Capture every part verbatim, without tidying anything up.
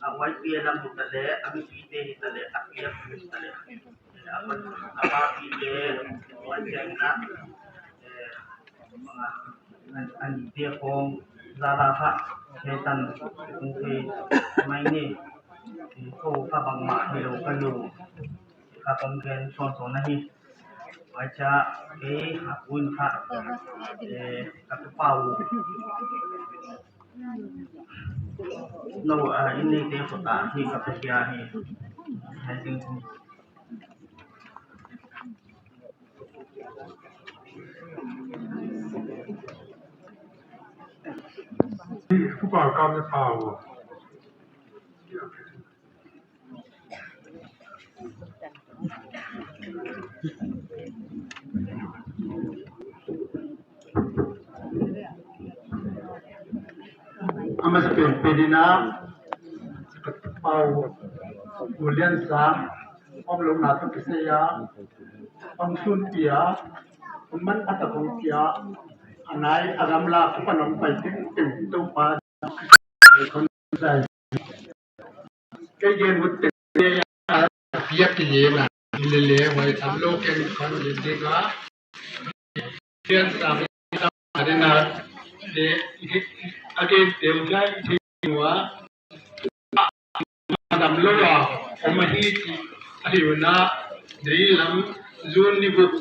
Ah, Y P A lam hi ta leh, a mipite hi ta leh, a P F hi ta leh, a pa, a pa pi te, wan jeng na, eh, an, an te khong, za la kha, he tan, kong te, mai ni, ko ka bangmah hi lou ka lou, ka bang gen son son na hi. Huai cha, eh, a kun kha, eh, ka tu pau. No, ah, in nei te khut ah, hi ka tu kia hi. Hai ting. Ku pau kam na pau. A masa pen pen in a, ka tu pau, Ulian sa, om lou na tu kisai a, om sun pia, om man pata kong pia, a nai a gamla ku pan om pai ting ting tu pa. Kei gen ut te a piak ki ye na, lele huai tam lou ken khon le de ga. Pian sa mi tam a de na, le, a gen te u jai ti wa. Dam lou a, om ahi ti, ahi u na, dei lam, June ni guk,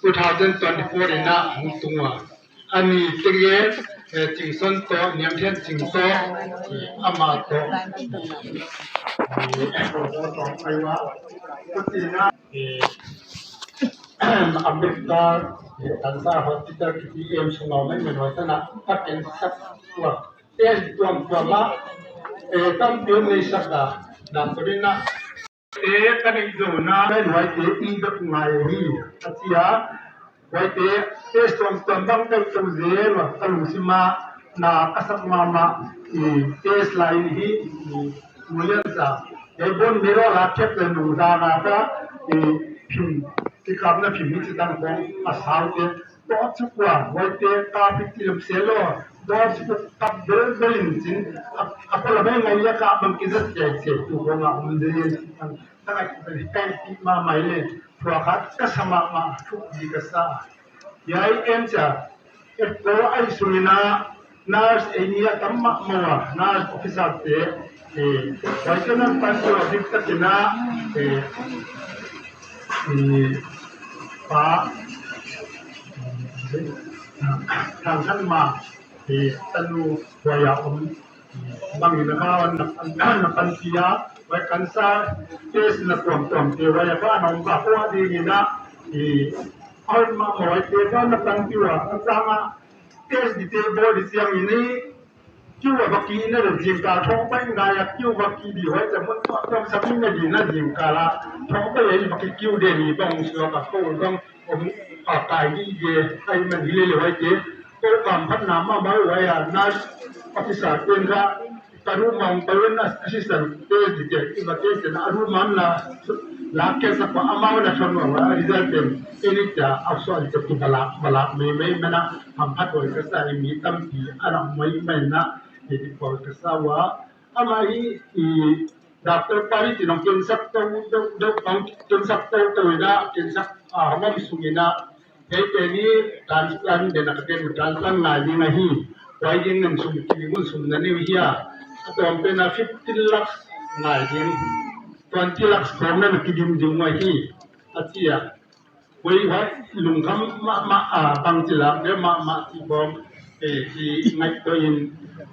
two thousand twenty-four in a hong tung ua. A ni te gen, eh, Chingson toh, Niamthianching toh, eh, amah toh. Eh, eh, America, eh, Cancer Hospital kiti em sung a om in, men hospital na, ka ken sak ua. Test tuamtuam a, eh, tampi om nei sak a, na ko din na. Eh, ka nei zou na, huaite i dok ngai hi, a chi a. Huaite, test tuamtuam bang tel tou zel ua, ka lungsim a, na ka sak mahmah, i test lai hi, i mulian sa. Ei bone marrow la kep le nung za na ta, i phim, i kap na phim hi chi tang khong, a sau te, to chu kua, huaite, ka pi ti lem se lou. Boss kap bel bel in chin, a, a pala bai ngai ya ka bang ki zat ya che tu ko nga um de yen. Tang ai kai pi ma mai le, tua khat ka sama ma thu di ka sa. Ya i em cha, et ko ai sumina, nurse ei ni a tam mahmah a, nurse officer te, eh, wai ka nan pan ko dik ta tina, eh, eh, pa, thang khan ma, eh, tanu, wai a um, bang in a ka na, na, na panpih a, wai cancer test na tuamtuam te, wai a ka na um ka ko a di ni na, eh, a um mahmah wai te ka na panpih a, a chang a, test di te bawl di chiang in i, kiu a va ki na le zingkal thong pai ngai a kiu va ki di wai te mun tuamtuam sa pi na di na zingkal a, thong pai a i va ki kiu de ni bang suak a ko bang, om, a kai di de, ai man hi le le wai te, ko kam phat na ma ma wai a nurse officer ten ka, ka room a hong pai na assistant te di te, i va te te na room a na, la ke sa pa amau na thon wa, result ten, ini ta, au so ali te tu balak, balak me me me na, ham phat wai ka sa, i mi tampi, a na mai mai na, i di ko ka sa wa, ama hi, i, Doctor Pari ti nong ken sak to, to, to, ken sak to, to ina, ken sak, ah, hong sung ina, Hei te ni transplant den a ka ten transplant ngai ding ahi. Wai ding nan sum ki mun sum na ni hi a. A tuam pen a fifteen lakhs ngai ding. Twenty lakhs khong na ki dim ding ahi. A chi a. Wai wai lungkham mahmah a bang chi lak de mahmah chi bawm. Eh, chi ngai to in,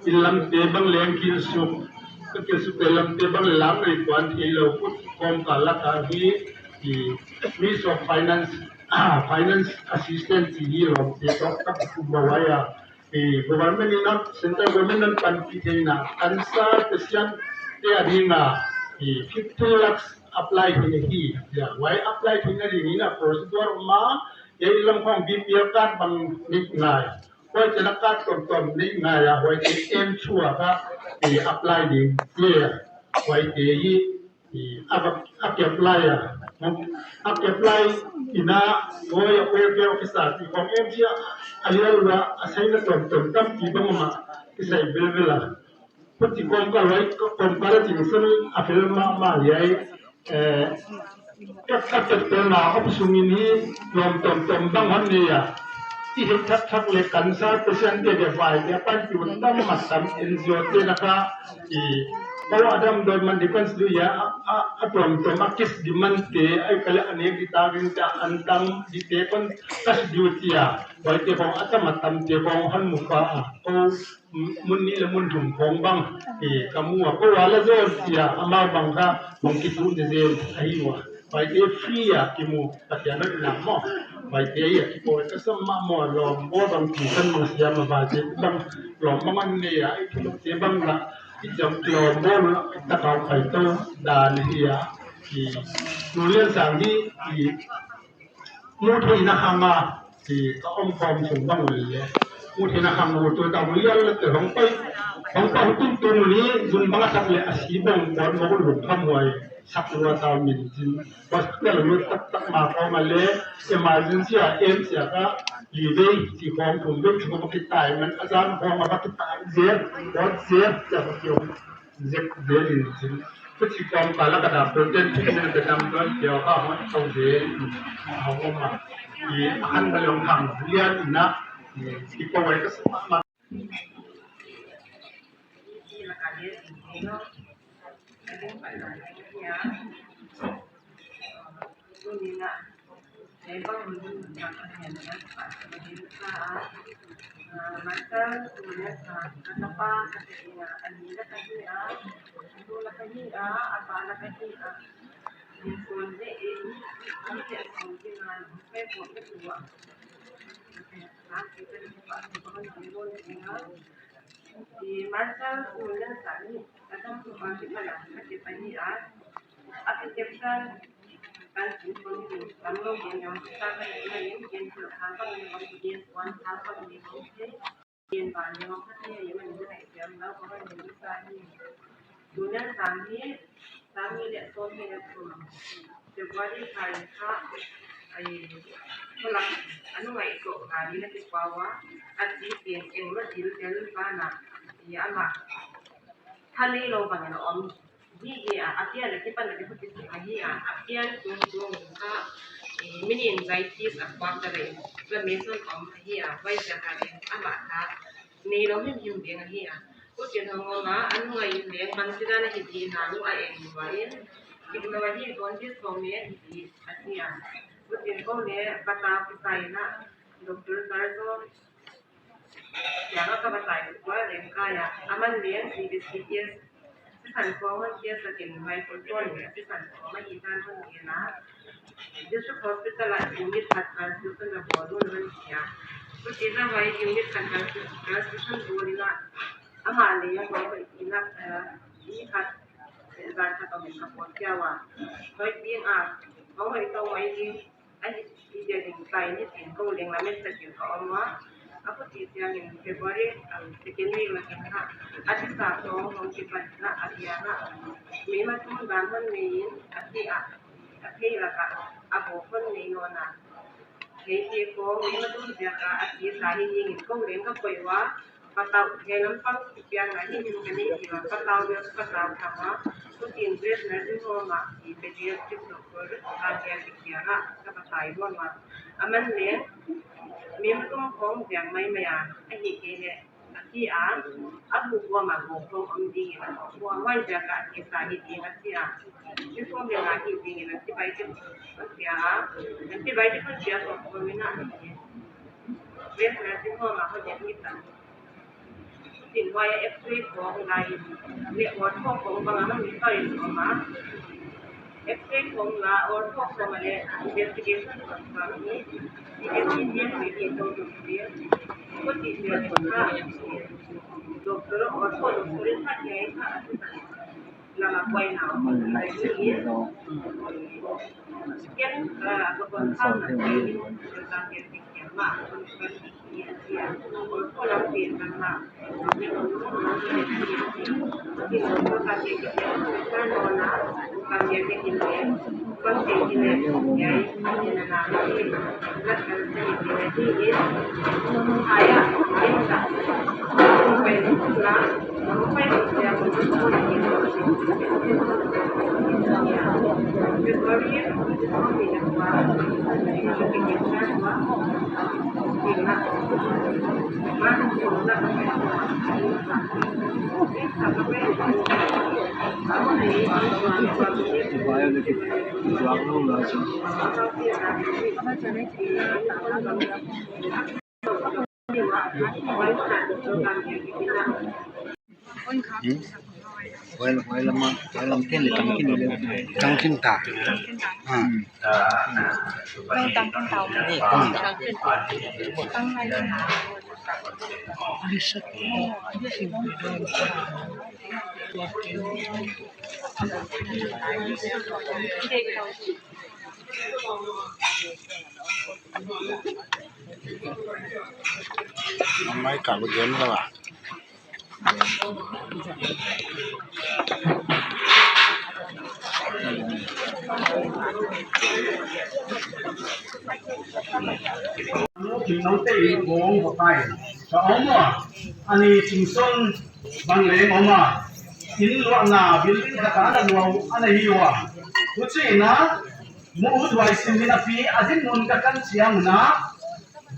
in lam te bang leng kil suk. Ka kil suk te lam te bang leng ngai kuan thei lou kut khong ka lak a hi. I Ministry of Finance, ah, Finance Assistant chi hi lawm te tawh ka kum ba wai a. I government in a, central government in a panpih theihna, cancer patient te a ding a, i fifteen lakhs apply theih hi. Ya, wai apply theihna ding in a procedure ma, ya i lam khong B P L card bang neih ngai. Wai te na card tuamtuam neih ngai a, wai te em chua ka, i apply ding. Ya, wai te hi, I, a, a ki apply a. A ki apply ina, lawyer, welfare officer, ti khong em chia, a lial ua, a saina tuamtuam tampi bang ma, kisai belbel a. Huchi kawmkal wai, kawmkal a ching sun, a fel mahmah liai, eh, ka, ka chet pen a, hop sung in hi, lawm tuamtuam bang hon nei a. I het thakthak le cancer patient te dia vai dia panpih uh tam ma tam N G O te na ka i, ko a damdawi man di kan sui a, a, a, a tuamtuam a case di man te, ai ka le a nek di ta ring ta an tam di te kon kas di uh chi a, wai te khong a tam a tam te khong hon mu pa a, ko mun nih le mun thum khong bang, i, ka mu a, ko a la zon chi a, amau bang ka, bang ki tu di zen, ahi ua. Pai te free a ki mu, Pathian na ina maw. Pai te a ki poi ka sam mahmah lawm bawl bang ki kan mang siam a pai te bang lawm bang an nei a, i thu te bang la, i jam lawm bawl la, ta kau pai to, dan hi a, i, nu lian sang hi, i, mu thei na hang a, i, ka om khawm sung bang le, mu thei na hang u tu ta mu lian la te hong pai, hong pai tung tung ni, zun bang a sak le a si bang bawl mo lung kham huai, sak lua ta min zin. Hospital lut taktak ma khawng a le, emergency a em sia ka, li vei, chi khawng thum vei, chi khawng kitai man, a zan khawng a va kitai zel, bot zel, sia ka kiom, zek zel in chin. Ka chi khawng ka la ka dam, protein treatment ka dam don, kiaw ka hon tau zel, a hong ma. I a han ka long khang, lian ina, i ko wai ka sa ma. I Marshall Islands ah ni, a tam tu bang ki pala, a ki pani a, a ki capture kan tu tu tu, tam lo gen yong sa kan ni na yin gen tu ha bang ni bang gen wan ha bang ni bang ke, gen ba ni bang ka ni yin ni na yin lo bang ni sa ni. Tuna sang ni, sang ni le so ni le so. February tarik kha, ai, kulak, anu ngai ko, kali na ki pawa. a chi pen engmah thil tel banah, i amah tha neilou bangin a om hi hi a, a pian a kipan a kipan kisik ahi a, a pian tuamtuam kha, eh, meningitis a puak ta leh, inflammation om ahi a, huaiziak a leng amah kha neilou himhim ding ahi a. Huchiin hong om a, a nunga in leng bangchidan ahi ding in a nu a en lua in, dik lou ahi, jaundice hong leng ahi ding a chi a. Huchiin kou leng patau kisai in a, Doctor Sarzo kiangah ka va tai ua, leng ka ya, aman leng C B C T S sisan khawng hon test a, ken microphone leh sisan khawng a hi dan hon gen a. District Hospital ah unit khat transfusion a bawl un hon chi a. Huchiin huai unit khat transfusion bawl in a, amah leng a bawl in a, eh, mi khat, eh, zan khat om in ka pawt kia ua. Huai ding a, hong hoih tou mai ding ahi, i dia ding tai ni tin kou leng lamet sa kin ka om ua. A khuti chiangin February, um, second week na kin kha. A tisa khawng hong kipan in a, a bia in a, mi matum dan hon nei in a chi a, a thei lak a, a bawk hon nei nawn a. Hei te khawng mi matum ziak a, a tisa hi ding in kou leng ka koih ua. Patau he lampang kipiang a hi hin ka nei hi ua, patau leh patau tham a. Huchiin Grace Nursing Home ah i pediatric doctor Kangel Kikiang ah ka va tai bawl ua. Aman leng mi matum khawng ziak maimai a, ahihkeileh a thi a, a bu kuam a gawp khawng om ding in a, huai ziak a tisa hi ding a chi a. Ni sawm leh nga hi ding in a, antibiotic hon pia a, antibiotic hon pia sawm khawng in a, Grace Nursing Home ah hon admit a. Tin huai a X-ray khawng la in, leh ortho khawng bang a hon mi soi in om a. X-ray khawng la, ortho khawng a leh investigation khawng bang hi, investigation hi hi tou tou hi. Ko ti sia kha, doctor, ortho doctor in kha hi a kha. Hmm? Huai, huai lam, huai lam ken leh tangkin leh. Tangkin ta. Ah. Tangkin ta. Hmm. Tangkin ta. Mai ka bu gen la. Kin note in kong hokai ka om a, ani singson bang leng om a, inn luahna building khat ana luah ana hi ua. Huchiin a, mu ut huai sim in a pi a dinmun ka kan chiang in a,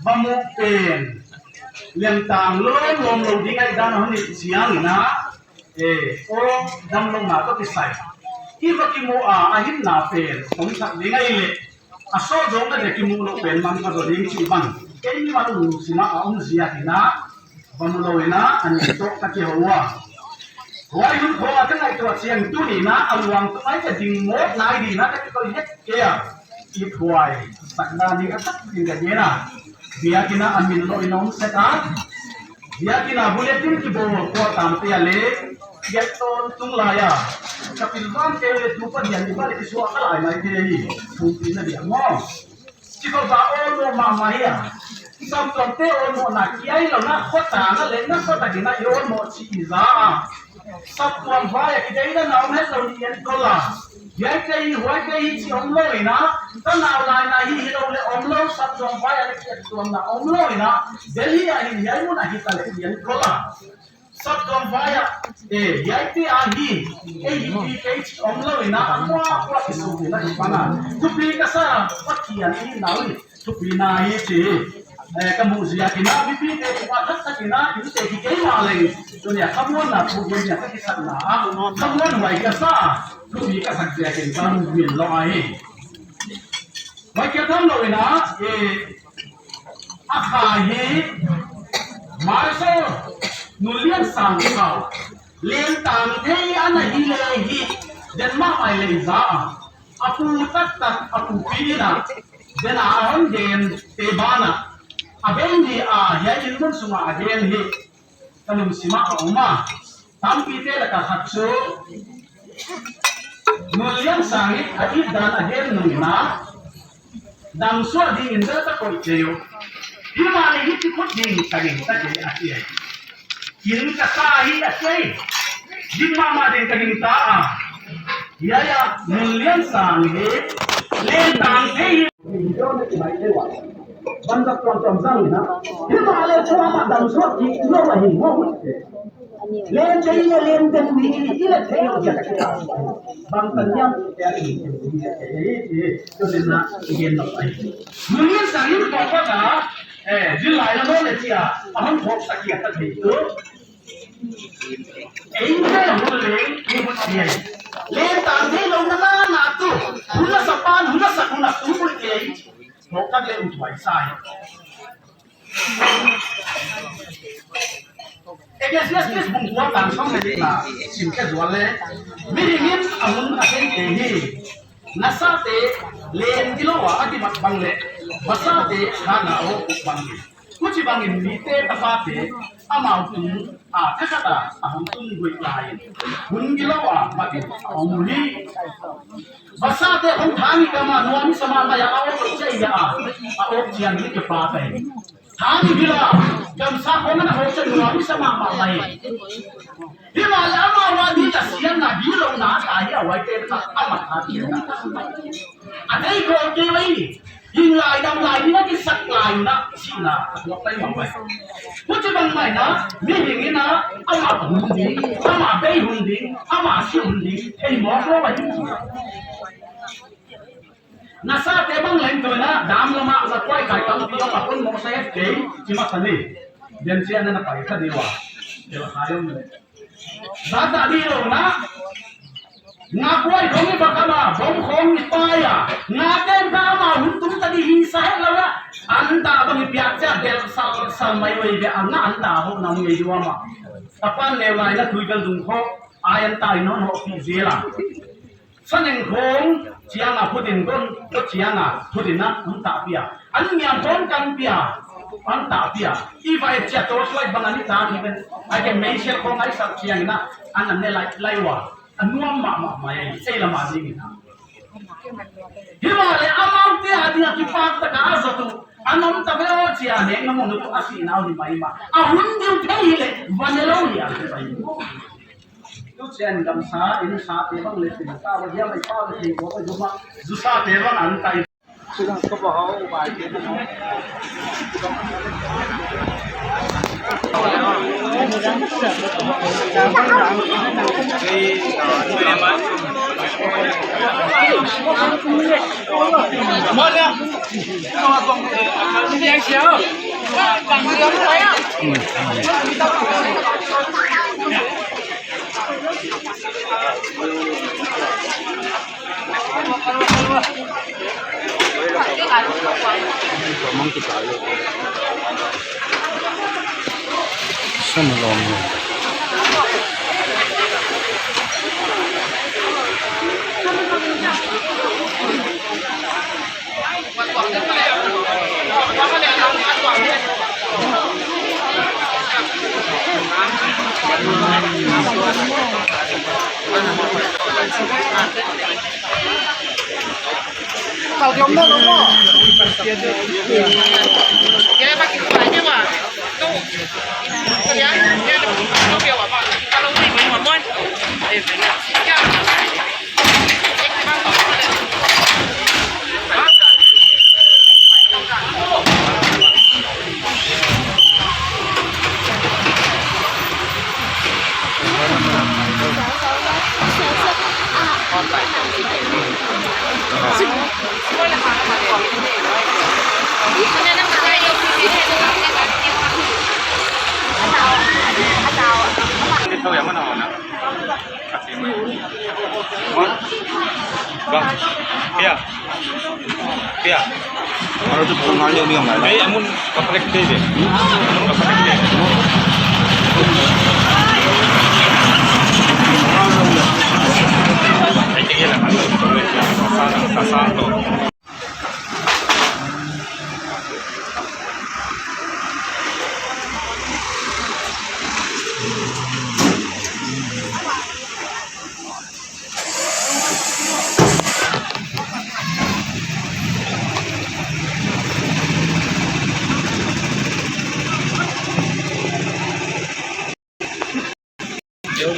va mu pen lem tang lawm lawm lou ding ahi dan a hon i chiang in a, eh, aw damlouhna toh kisai hi va kimu a, a hinna pen om thak ding ahi leh, a sawt zawkna dia kimu lou pen mang ka zaw ding chih bang, keimah lungsim a om ziak in a, va mu lou in a, ani toh ka kihou ua. Huai hun khawng a ka ngaihtuah chiang tuni in a, a luang tung ai ka ding mawk nai ding in a ka kikoih het kei a. I thuai sak dan ding a sak ding ka gen a. Biakin a a min lou in om sek a. Biakin a bulletin kibawl kual tamte a leh, giat tawntung lai a, ka pilvan te leh tu pa dian i ba leh kisuah ka lai maithei hi. Thumpi na dia maw. Chikhat a aw lou mahmah hi a. Saptuamte awlmohna kia i lona khotang a leh na khotak in a i awlmoh chih i za a. Saptuam vai a kideihna na om het lou ni en kol a. Hiai kei, huai kei chih omlou in a. Tanau laina hi hilou leh omlou, saptuam vai a leh kiattuamna omlou in a. Delhi a hin hiai mun a hita leh en kol a. Saptuam vai a, eh, hiaite ahi, ei hi pi kei chih omlou in a, a kuakua kisuk in a hi pan a. Thupi ka sa, Pathian i nau hi, thupi na hi chi. Eh, ka muh ziak in a, mipite ki pa thak thak in a, inte ki kei ma leng. Tuni a khamuanna thu gen ziak ka kisakna a. Khamuanhuai ka sa, thupi ka sak ziak in ka min lou ahi. Mai kia tham lou in a, eh, a kha hi, Marshal Nunliansang kha, lentang thei ana hi leh hi, den mahmah leh za a. A pu taktak, a pu pi in a, den a hon den te ban a. A bei ni a, hiai in mun sung a a den hi. Ka lungsim ah a om a. Tampite laka khat chu Nunliansang in a it dan a gen nung in a, damsuak ding in bel ka koih kei uh. Himahleh hichi phut ding ka gingta kei a chi. Kin ka sa hi a chi. Ding mahmah ding ka gingta a. Hiai a Nunliansang hi lentang thei hi. Banzak tuamtuam zang in a. Himahleh kuamah damsuak kei lou ahi maw. Lentei leh lenten ni i leh thei lou ziak a kita. Bangtan hiam te a i thei lou ziak a i thei. Tunin a i gen lou ahi. Nunliansang in pawpat a, eh, zil lai la lou leh chia, a hon phawk sak kia ta thei tu. Ei ne hun leng, ei hun leng. Lentang thei lou na na na tu. Hun a sa pan, hun a sa hun a tu hun leng. Thawk tak leh ut huai sa hi. Ecclesiastes bung kua tang sawm leh nihna sim ka zual leh, mihing in a hun a thei te hi. Nasate len gilou a a kimat bang leh, vasate khan a awk bang hi. Huchibangin mite tapate amau tung a thakhat a a hong tung guih lai in, hun gilou a mat in a om uhi. Vasate hong thang i kam a nuam i sa mahmah a, a awk chiang a, a awk chiang hi kipak ahi. Thang i vil a, gamsa khong ana hawk chiang nuam i sa mahmah mai. Himahleh amau a ding a siamna gilouna ta hi a, huaite kha a mat a. A thei khol kei uhi. Hing lai dam lai ding a kisak lai un a, sihna a tuak lai mah uhi. Huchibang mai in a, mihing in a, amah hun ding, amah bei hun ding, amah si hun ding, thei mawk lou ahi. Nasate bang leng tu in a, dam lam ah, lakuai kai tampi om a, kon mawk sa het kei, chi masa ni. Dian chiang in a pai kha di ua. Tel khai om leh. Zat dah di lou na. Nga kuai khong i bak a ma, bom khong i pai a. Nga ten kha ma, hun tung ta di hi sa het lou na. An ta bang i piak chia bel sal sal mai uhi ve a, nga an ta ho na ngei di ua ma. Tapan neu lai na tui bel dung kho, ai an ta i non ho pi zel a. Sa neng khong chiang a phut in kon, ko chiang a phut in a, an ta pia. An niam khong kan pia, an ta pia. I vai chia torch light bang a ni ta ki ben. Ai ke mei sel khong ai sak chiang in a, an an ne lai, lai ua. A nuam mahmah mai, ei lam a ding in a. Himahleh amaute a ding a kipak tak a zat uh. An om ta ve aw chia neng na mun uh a sihna uh ni mai mah. A hun ding thei leh, va ne lou hi a. Tu chiang gamsa, in sate bang leh tin ta, va hiam ai pa leh tin, va hiam ma, zu sate bang an tai. Bang. Pia. Pia. Kalau tu bukan hanya ni yang lain. Eh, amun kapaklek deh. Amun kapaklek deh. Ai, tinggal lah. Kasar, kasar tu.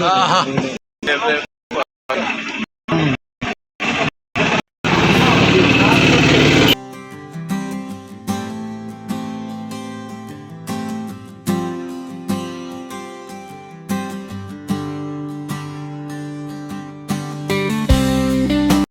Aha.